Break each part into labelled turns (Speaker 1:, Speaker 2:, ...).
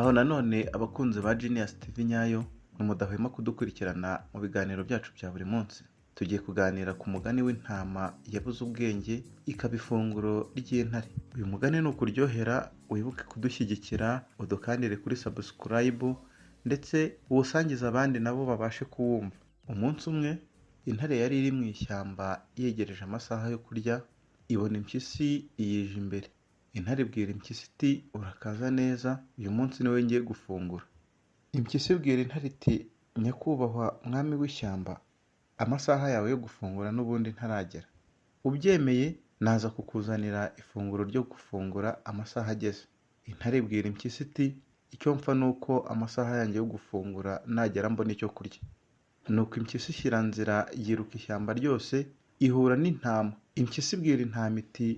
Speaker 1: Muraho nanone abakunzi ba Genius TV nyayo, mudahwema kudukurikirana mu biganiro byacu bya buri munsi. Tugiye kuganira ku mugani w'intama yabuze ubwenge ikaba ifunguro ry'intare. Uyu mugani nukuryohera wibuke kudushyigikira, udukandire kuri subscribe ndetse uwusangize abandi nabo babashe kuwumva. Umunsi umwe intare yari iri mu ishyamba yegereje amasaha yo kurya, ibona impyisi iyije imbere. Intare ibwira impyisi iti: "Urakaza neza, uyu munsi ni wowe ngiye gufungura." Impyisi ibwira intare iti: "Nyakubahwa mwami w'ishyamba, amasaha yawe yo gufungura n'ubundi ntaragera. Ubyemeye naza kukuzanira ifunguro ryo gufungura amasaha ageze." Intare ibwira impyisi iti: "Icyo mpfa ni uko amasaha yanjye yo gufungura nagera mbona icyo kurya." Nuko impyisi ishyira nzira yiruka ishyamba ryose, ihura n'intama. Impyisi ibwira intama iti: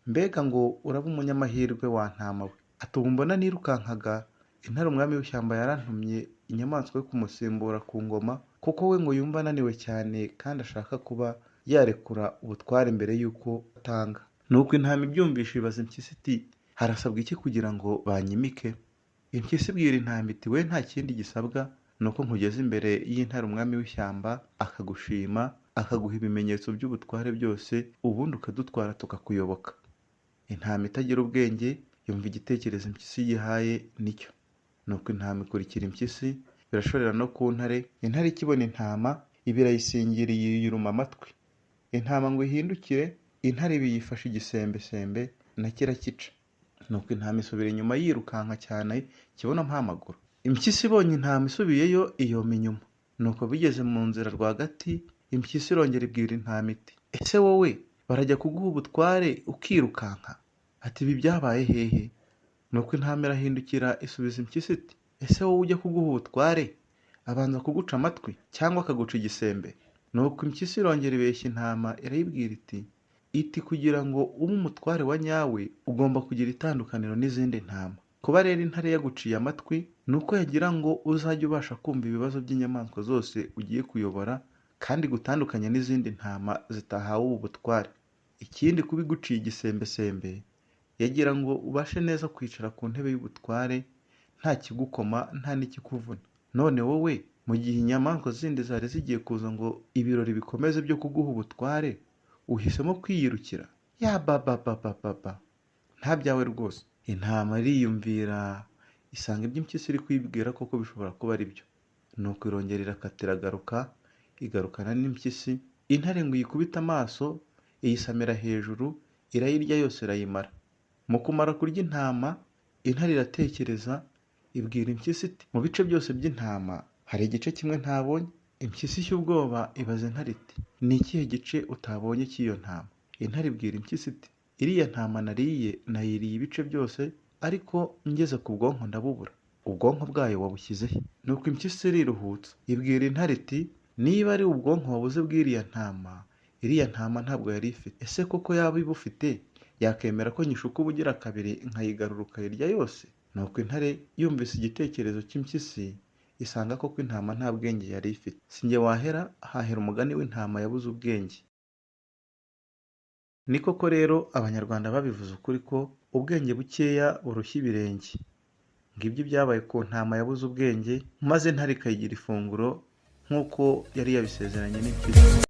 Speaker 1: "Mbega ngo uraba umunyamahirwe wa ntama we!" Ati: "Ubu mbona nirukankaga, intare umwami w'ishyamba yarantumye inyamaswa yo kumusimbura ku ngoma, kuko we ngo yumva ananiwe cyane kandi ashaka kuba yarekura ubutware mbere y'uko atanga." Nuko intama ibyumvishe ibaza impyisi iti: "Harasabwa iki kugira ngo banyimike?" Impyisi ibwira intama iti: "We nta kindi gisabwa, ni uko nkugeza imbere y'intare umwami w'ishyamba, akagushima, akaguha ibimenyetso by'ubutware byose, ubundi ukadutwara tukakuyoboka." Intama itagira ubwenge yumva igitekerezo impyisi yihaye nicyo. Nuko intama ikurikira impyisi, birashorera no ku ntare. Intare ikibona intama iba irayisingiriye, yiruma amatwi. Intama ngo ihindukire, intare iba iyifashe igisembesembe nacyo irakica. Nuko intama isubira inyuma yirukanka cyane kibuno mpamaguru. Impyisi ibonye intama isubiyeyo iyoma inyuma. Nuko bigeze mu nzira rwagati, impyisi irongera ibwira intama iti: "Ese wowe barajya kuguha ubutware ukirukanka?" Ati: "Ibi byabaye hehe?" Nuko intama irahindukira isubiza impyisi iti: "Ese wowe ujya kuguha ubutware abanza kuguca amatwi cyangwa akaguca igisembe?" Nuko impyisi irongera ibeshya intama, irayibwira iti: "Kugira ngo ube umutware wa nyawe ugomba kugira itandukaniro n'izindi ntama. Kuba rero intare yaguciye amatwi ni uko yagira ngo uzajye ubasha kumva ibibazo by'inyamaswa zose ugiye kuyobora, kandi gutandukanya n'izindi ntama zitahawe ubu butware. Ikindi, kuba iguciye igisembesembe, yagira ngo ubashe neza kwicara ku ntebe y'ubutware nta kigukoma, nta n'ikikuvuna. None wowe, mu gihe inyamaswa zindi zari zigiye kuza ngo ibirori bikomeze byo kuguha ubutware, uhisemo kwiyirukira ya bababababa, nta byawe rwose." Intama iriyumvira, isanga ibyo impyisi iri kuyibwira koko bishobora kuba ari byo. Nuko irongera irakata, iragaruka, igarukana n'impyisi. Intare ngo iyikubite amaso, iyisamira hejuru, irayirya yose, irayimara. Mu kumara kurya intama, intare iratekereza, ibwira impyisi iti: "Mu bice byose by'intama hari igice kimwe ntabonye." Impyisi ishya ubwoba, ibaza intare iti: "Ni ikihe gice utabonye cy'iyo ntama?" Intare ibwira impyisi iti: "Iriya ntama nariye, nayiriye ibice byose, ariko ngeze ku bwonko ndabubura. Ubwonko bwayo wabushyize he?" Nuko impyisi iriruhutsa, ibwira intare iti: "Niba ari ubwonko wabuze bw'iriya ntama, iriya ntama ntabwo yari ifite. Ese koko yaba ibufite, yakemera ko nyishuka ubugira kabiri nkayigarura ukayirya yose?" Nuko intare yumvise igitekerezo cy'impyisi, isanga koko intama nta bwenge yari ifite. Si njye wahera, hahera umugani w'intama yabuze ubwenge. Ni koko rero, Abanyarwanda babivuze ukuri ko ubwenge bukeya burushya ibirenge. Ngibyo ibyabaye ku ntama yabuze ubwenge, maze intare ikayigira ifunguro nk'uko yari yabisezeranye n'impyisi.